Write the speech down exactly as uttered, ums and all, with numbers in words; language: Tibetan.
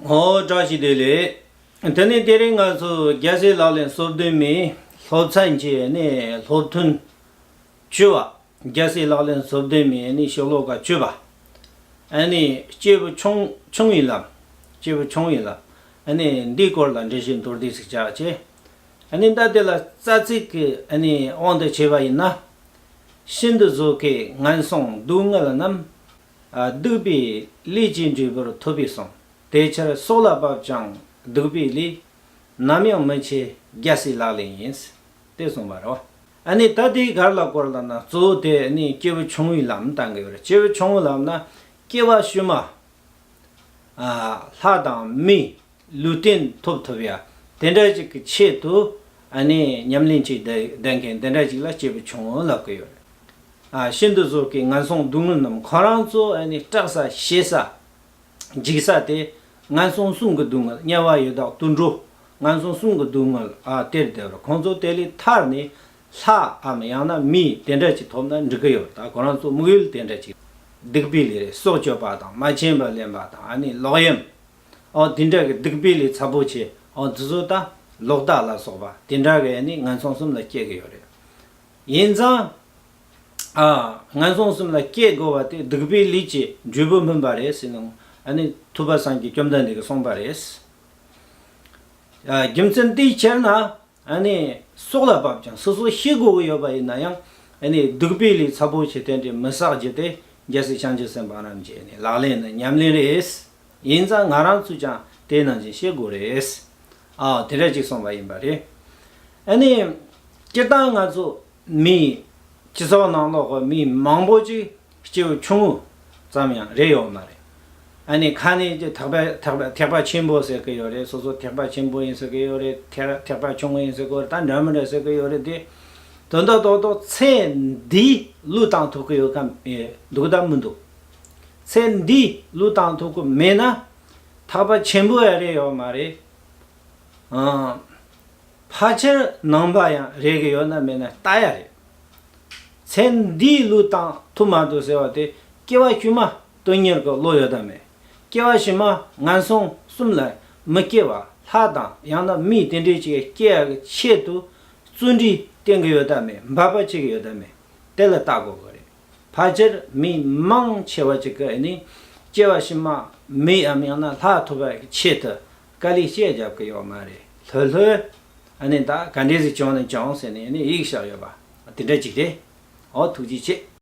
ཨོ་བཀྲ་ཤིས་བདེ་ལེགས། དེ་ནས་དེ་རིང་ང་ཚོ་རྒྱལ་སྲས་ལག་ལེན་སོ་བདུན་མའི་སློབ་ཚན་གྱི་ནས་སློབ་ཐུན་བཅུ་བ། རྒྱལ་སྲས་ལག་ལེན་སོ་བདུན་མའི་ནས་ཤོ་ལོ་ཀ་བཅུ་བ། ཨ་ནི་སྐྱེས་བུ་ཆུང་ཆུང་བའི་ལམ། སྐྱེས་བུ་ཆུང་བའི་ལམ། ཨ་ནི་འདིའི་སྐོར་ལ་འགྲེལ་བཤད་མདོར་བསྡུས་ཤིག་བྱ་བྱེད། ཨ་ནི་ད་དེ་ལ་རྩ་ཚིག་གི་ཨ་ནི་དབང་དུ་བྱས་པ་ཡིན་ན། ཤིན་ཏུ་བཟོད་དཀའི་ངན་སོང་སྡུག་བསྔལ་རྣམས། ཨ་སྡིག་པའི་ལས་ཀྱིས་འབྲས་བུར་ཐོབ་པས་སོ། དེ་ཕྱིར་སྲོག་ལ་བབ་ཀྱང་སྡིག་པའི་ལས། ནམ་ཡང་མི་བྱེད་རྒྱལ་སྲས་ལག་ལེན་ཡིན། དེ་གསུངས་པ་རེད། ཨ་ནི་ད་དེའི་གར་ལ་སྐོར་ལ་ན་གཙོ་བོ་དེ་ནི་སྐྱེས་བུ་ཆུང་བའི་ལམ་བསྟན་གི་ཡོད་རེད། སྐྱེས་བུ་ཆུང་བའི་ལམ་ན་སྐྱེ་བ་ཕྱི་མ། ཨ་ལྷ་དང་མིའི་ལུས་རྟེན་ཐོབ་ཐུབ་ཡ་དེ་འདྲ་ཅིག་གི་ཆེད་དུ། ཨ་ནི་ཉམས་ལེན་ཅིག་ལྡན་མཁན་དེ་འདྲ་ཅིག་ལ་སྐྱེས་བུ་ཆུང་ངུ་ལབ་ཀྱི་ཡོད་རེད། ཨ་ཤིན་ཏུ་བཟོད་དཀའི་ངན་སོང་སྡུག་བསྔལ་རྣམས། ཁོ་རང་ཚོ་ཨ་ནི་སྐྲག་ས་ཞེད་ས་འཇིགས་ས་དེ་ངན་སོང་གསུམ་གྱི་སྡུག་བསྔལ། དམྱལ་བ་ཡི་དྭགས་དུད་འགྲོ། ངན་སོང་གསུམ་གྱི་སྡུག་བསྔལ་ཨ་དེར་བསྡད་པ་རེད། ཁོང་ཚོ་དེ་ལས་ཐར་ནས་ལྷའམ་ཡང་ན་མི་དེ་འདྲ་ཅིག་ཐོབ་ན་འགྲིག་གི་ཡོད་རེད། ད་ཁོ་རང་ཚོ་དམིགས་ཡུལ་དེ་འདྲ་ཅིག་སྡིག་པའི་ལས་རེད། སྲོག་གཅོད་པ་དང་མ་བྱིན་པ་ལེན་པ་དང་ཨ་ནི་ལོག་གཡེམ། ཨོ་དེ་འདྲ་གི་སྡིག་པའི་ལས་ཚབས་པོ་ཆེ། ཨོ་དེ་ཚོ་ད་ལོག་ལྟ་ལ་སོགས་པ་དེ་འདྲ་གི་ནི་ངན་སོང་གསུམ་ལ་སྐྱེ་གི་ཡོད་རེད། ཡིན་ཙང་། ཨ་ངན་སོང་གསུམ་ལ་སྐྱེ་དགོས་པ་དེ་སྡིག་པའི་ལས་ཀྱི་འབྲས་བུ་སྨིན་པ་རེད་ཟེར་ནས་ཨ་ནི་ཐུབ་པ་སངས་རྒྱས་བཅོམ་ལྡན་འདས་ཀྱིས་གསུངས་པ་རེད། ཨ་རྒྱུ་མཚན་དེའི་ཕྱིར་ན། ཨ་ནི་སྲོག་ལ་བབ་ཀྱང་སོ་སོ་ཤི་དགོས་ཀྱི་ཡོད་པ་ཡིན་ན་ཡང་། ཨ་ནི་སྡིག་པའི་ལས་ཚབས་པོ་ཆེ་དེ་འདྲའི་མི་བསགས་རྒྱུ་དེ་རྒྱལ་སྲས་བྱང་ཆུབ་སེམས་དཔའ་རྣམས་ཀྱི་ནི་ལག་ལེན་ནི་ཉམས་ལེན་རེད། ཡིན་ཙང་ང་རང་ཚོས་ཀྱང་དེ་ནང་བཞིན་ཤེས་དགོས་རེད། ཨ་དེ་འདྲ་ཅིག་གསུངས་པ་ཡིན་པ་རེད། ཨ་ནི་སྤྱིར་བཏང་ང་ཚོ་མི་སྤྱི་ཚོགས་ནང་ལོགས་ཀྱི་མི་མང་པོ་ཅིག་སྐྱེ་བོ་ཆུང་ངུ་ཙམ་ཡང་རེད་ཡོད་མ་རེད། ཨ་ནི་ཁ་ནས་ཀྱི་ཐེག་པ་ཐེག་པ་ཐེག་པ་ཆེན་པོ་ཟེར་གི་ཡོད་རེད། སོ་སོ་ཐེག་པ་ཆེན་པོ་ཡིན་ཟེར་གི་ཡོད་རེད། ཐེག་ཐེག་པ་ཆུང་ངུ་ཡིན་ཟེར་གི་ཡོད་རེད། ད་འདྲ་མི་འདྲ་ཟེར་གི་ཡོད་རེད་དེ། དོན་དག་རྡོག་རྡོག་ཚེ་འདིའི་བློས་བཏང་ཐུབ་གི་ཡོད་གམ། ཨེ་འདུག་དང་མི་འདུག་ཚེ་འདིའི་བློས་བཏང་ཐུབ་གི་མེད་ན་ཐེག་པ་ཆེན་པོ་ཡང་རེད་ཡོད་མ་རེད། ཨང་། ཕལ་ཆེར་ནང་པ་ཡང་རེད་གི་ཡོད་ན་མེད་ན་ལྟ་ཡ་རེད། ཚེ་འདིའི་བློས་བཏང་ཐུབ་མ་ཐུབ་ཟེར་བ་དེ་སྐྱེ་བ་ཕྱི་མ་དོན་གཉེར་གྱི་བློ་ཡོད་དམ་མེད། སྐྱེ་བ་ཕྱི་མ་ངན་སོང་གསུམ་ལ་མི་སྐྱེ་བ་ལྷ་དང་ཡང་ན་མི་དེ་འདྲས་ཅིག་སྐྱེ་ཡ་གི་ཆེད་དུ་བརྩོན་འགྲུས་བསྟེན་གི་ཡོད་དམ་མེད། འབད་པ་བྱེད་གི་ཡོད་དམ་མེད། དེ་ལ་ལྟ་དགོས་གི་རེད། ཕལ་ཆེར་མི་མང་ཆེ་བ་ཅིག་གིས་ནི་སྐྱེ་བ་ཕྱི་མ་མིའམ་ཡང་ན་ལྷ་ཐོབ་པའི་ཆེད་དུ་དཀའ་ལས་བྱས་རྒྱབ་ཀྱི་ཡོད་མ་རེད། ལྷོད་ལྷོད། ཨ་ནི་ད་ག་འདྲས་ཟིག་བྱུང་ནས་བྱུང་ཟེར་ནས་ནི་ཡིག་བཞག་ཡོད་པ་དེ་འདྲ་ཅིག་རེད། ཨོ་ཐུགས་རྗེ་ཆེ།